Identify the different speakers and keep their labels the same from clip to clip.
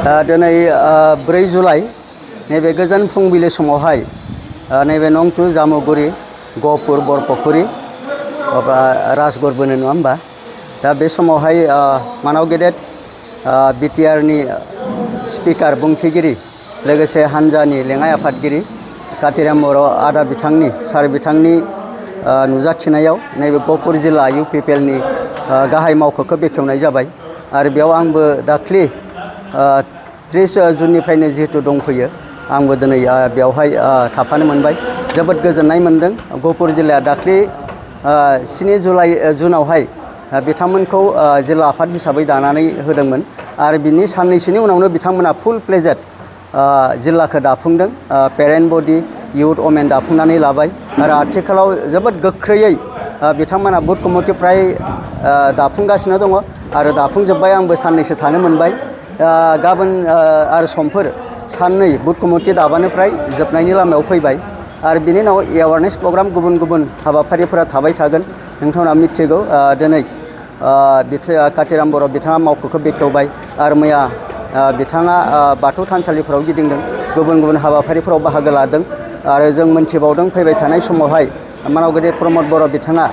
Speaker 1: दिनै 4 जुलाइ नैबे गोजोन फुंबिलि समावहाय नैबे नं 2 जामुगुरि गहपुर बरपखुरी राजगड़ बोनो नङा होमबा दा बे समावहाय मानाव गेदेर बिटिआरनि स्पिकार बुंथिगिरि लोगोसे हानजानि लेङाइ आफादगिरि कातिराम बर' आदा बिथांनि सार बिथांनि नुजाथिनायाव नैबे गहपुर जिल्ला UPPLनि गाहाय मावख'खौ बेखेवनाय जाबाय आरो बेयाव आंबो दाख्लि 30 जुननिफ्रायनो जिहेतु दंफैयो आंबो दिनै बेवहाय थाफानो मोनबाय जोबोद गोजोननाय मोनदों। गहपुर जिल्लाया दाख्लि 7 जुनावहाय बिथांमोनखौ जिल्ला आफाद हिसाबै दानानै होदोंमोन आरो बिनि साननैसोनि उनावनो बिथांमोना फुल प्लेजेड जिल्लाखौ दाफुंदों। पेरेन्ट बडि इउथ अमेन दाफुंनानै लाबाय आरो आथिखालाव जोबोद गोख्रैयै बिथांमोना बुथ कमिटि फ्राय दाफुंगासिनो दङ आरो दाफुंजोब्बाय। आंबो साननैसो थानो मोनबाय। गाबोन आरो समफोर साननै बुथ कमिटि दाबानो फ्राय जोबनायनि लामायाव फैबाय आरो बिनि उनाव एवारनेस प्रग्राम गुबुन गुबुन हाबाफारिफोरा थाबाय थागोन। नोंथांमोना मिथिगौ दिनै कातिराम बर' बिथाङा मावख'खौ बेखेवबाय आरो मैया बिथाङा बाथौ थानसालिफोराव गिदिंदों, गुबुन गुबुन हाबाफारिफोराव बाहागो लादों आरो जों मोनथिबावदों फैबाय थानाय समावहाय मानाव गेदेर प्रमद बर' बिथाङा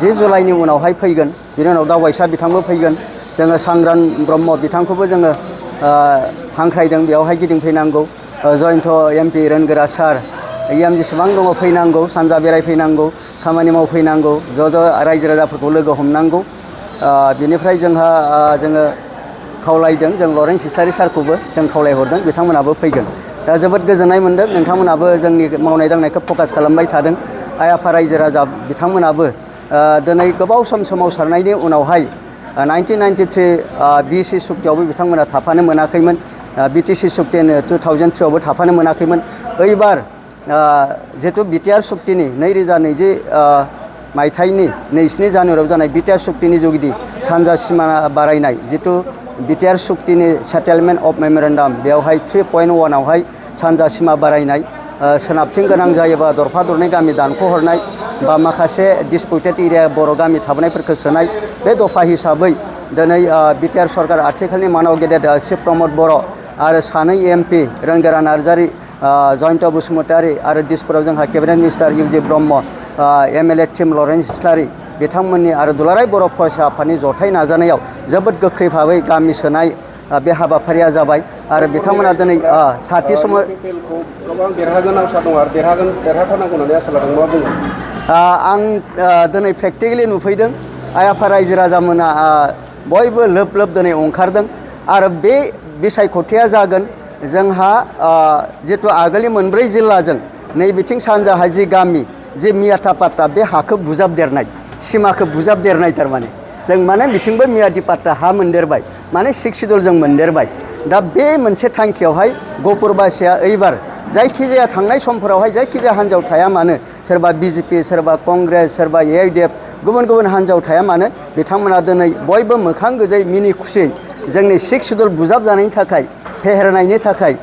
Speaker 1: 10 जुलाइनि उनावहाय फैगोन। बिनि उनाव दावबायसा बिथांबो फैगोन। जोङो सांग्रां ब्रह्म बिथांखौबो जोङो हांख्रायदों बेयावहाय गिदिंफैनांगौ। जयन्त MP रोनगोरा सार EM जेसेबां दङ फैनांगौ, सानजा बेरायफैनांगौ, खामानि मावफैनांगौ, ज' रायजो राजाफोरखौ लोगो हमनांगौ। बिनिफ्राय जोङो खावलायदों, जों लरेन्स हिस्टारि सारखौबो जों खावलायहरदों, बिथांमोनाबो फैगोन। दा जोबोद गोजोननाय मोनदों। नोंथांमोनाबो जोंनि मावनाय दांनायखौ फकास खालामबाय थादों। आइ आफा रायजो राजा बिथांमोनाबो दिनै गोबाव सम सोमावसारनायनि उनावहाय 1993 BC सुक्तियावबो बिथांमोना थाफानो मोनाखैमोन। BTC सुक्ति 2003आवबो थाफानो मोनाखैमोन। ओइबार जिहेतु BTR सुक्तिनि 2020 मायथाइनि 2 जानुवारियाव जानाय BTR सुक्तिनि जुगिदि सानजा सिमा बारायनाय जितु BTR सुक्तिनि सेटेलमेन्ट अफ मेमरेन्डाम बेवहाय 3.1 आवहाय सानजा सिमा बारायनाय, सोनाबथिं गोनां जायोबा दरफा दरनै गामि दानख'हरनाय बा माखासे डिसपुटेड एरिया बर' गामि थाबोनायफोरखौ सोनाय बे दफा हिसाबै दिनै BTR सरकार आथिखालनि मानाव गेदेर शिब प्रमद बर' आरो सानै MP रोनगोरा नार्जारि, जयन्त बसुमतारी आरो दिसपुराव जोंहा cabinet minister UG Brahma, MLA टिम लरेन्स हिस्लारि बिथांमोननि आरो दुलाराय बर' फरायसा आफादनि जथाय नाजानायाव जोबोद गोख्रै भाबै गामि सोनाय बे हाबाफारिया जाबाय आरो बिथांमोना दिनै साथि समाव
Speaker 2: गोबां देरहागोन आसा दं आरो देरहाथारनांगौ होननानै आसा लादों। मा बुङो?
Speaker 1: आं दिनै प्रेक्टिकेलि नुफैदों। आइ आफा रायजो राजामोना बयबो लोब लोब दिनै ओंखारदों आरो बे बिसायख'थिया जागोन जोंहा जितु आगोलनि 4 जिल्लाजों नैबिथिं सानजाहा जि गामि जि मियाथा पाट्टा बे हाखौ बुजाबदेरनाय, सिमाखौ बुजाबदेरनाय थारमाने जों माने बिथिंबो मियादि पाट्टा हा मोनदेरबाय, माने 6 सिडुल जों मोनदेरबाय। दा बे मोनसे थांखियावहाय गहपुरबासिया ओइबार जायखिजाया थांनाय समफोरावहाय जायखिजाया हान्जायाव थाया मानो, सोरबा BJP, सोरबा कंग्रेस, सोरबा AIDF, गुबुन गुबुन हान्जायाव थाया मानो बिथांमोना दिनै बयबो मोखां गोजै मिनि खुसियै जोंनि 6 सिडुल बुजाब जानायनि थाखाय, फेहेरनायनि थाखाय,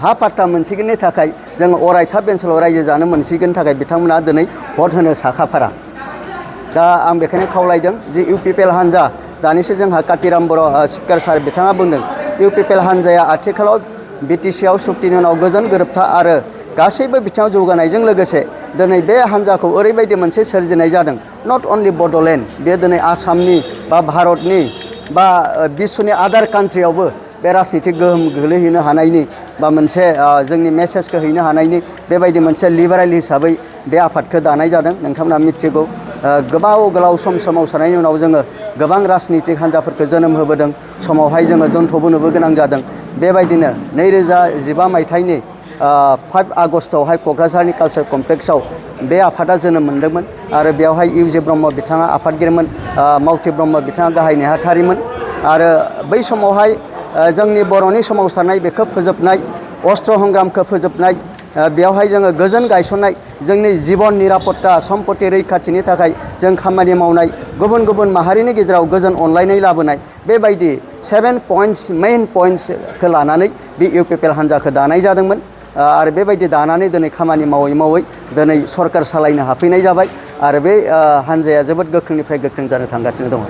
Speaker 1: हा पाट्टा मोनसिगोननि थाखाय, जों अरायथा बेन्सलाव रायजो जानो मोनसिगोननि थाखाय बिथांमोना दिनै भट होनो साखाफारा। दा आं बेखायनो खावलायदों जि UPPL हान्जा, दानिसो जोंहा कातिराम बर' स्पिकार सार बिथाङा बुंदों UPPL हान्जाया आथिखालाव BTCआव सुक्तिनि उनाव गोजोन गोरोबथा आरो गासैबो बिथिङाव जौगानायजों लोगोसे दिनै बे हान्जाखौ ओरैबायदि मोनसे सोरजिनाय जादों, नट अनलि बड'लेण्ड, बे दिनै आसामनि बा भारतनि बा बिश्वनि आदार कान्ट्रियावबो बे राजनितिक गोहोम गोलैहैनो हानायनि बा मोनसे जोंनि मेसेजखौ हैनो हानायनि बेबायदि मोनसे लिबारेल हिसाबै बे आफादखौ दानाय जादों। नोंथांमोना मिथिगौ गोलाव सम सोमावसारनायनि उनाव जोङो गोबां राजनितिक हान्जाफोरखौ जोनोम होबोदों, समावहाय जोङो दोनथ'बोनोबो गोनां जादों। बेबायदिनो 2015 मायथाइनि 5 आगस्टआवहाय क'क्राझारनि कालचार कमप्लेक्सआव बे आफादा जोनोम मोन्दोंमोन आरो बेवहाय UG ब्रह्म बिथाङा आफादगिरिमोन, मावथि ब्रह्म बिथाङा गाहाय नेहाथारिमोन आरो बै समावहाय जोंनि बर'नि सोमावसारनाय बेखौ फोजोबनाय, अस्त्र संग्रामखौ फोजोबनाय, बेवहाय जोङो गोजोन गायसननाय, जोंनि जिबन निरापत्ता सम्पति रैखाथिनि थाखाय जों खामानि मावनाय, गुबुन गुबुन माहारिनि गेजेराव गोजोन अनलायनाय लाबोनाय, बेबायदि 7 पइन्ट्स मेइन पइन्ट्सखौ लानानै बे UPPL हान्जाखौ दानाय जादोंमोन आरो बेबायदि दानानै दिनै खामानि मावै मावै दिनै सरकार सालायनो हाफैनाय जाबाय आरो बे हान्जाया जोबोद गोख्रोंनिफ्राय गोख्रों जानो थांगासिनो दङ।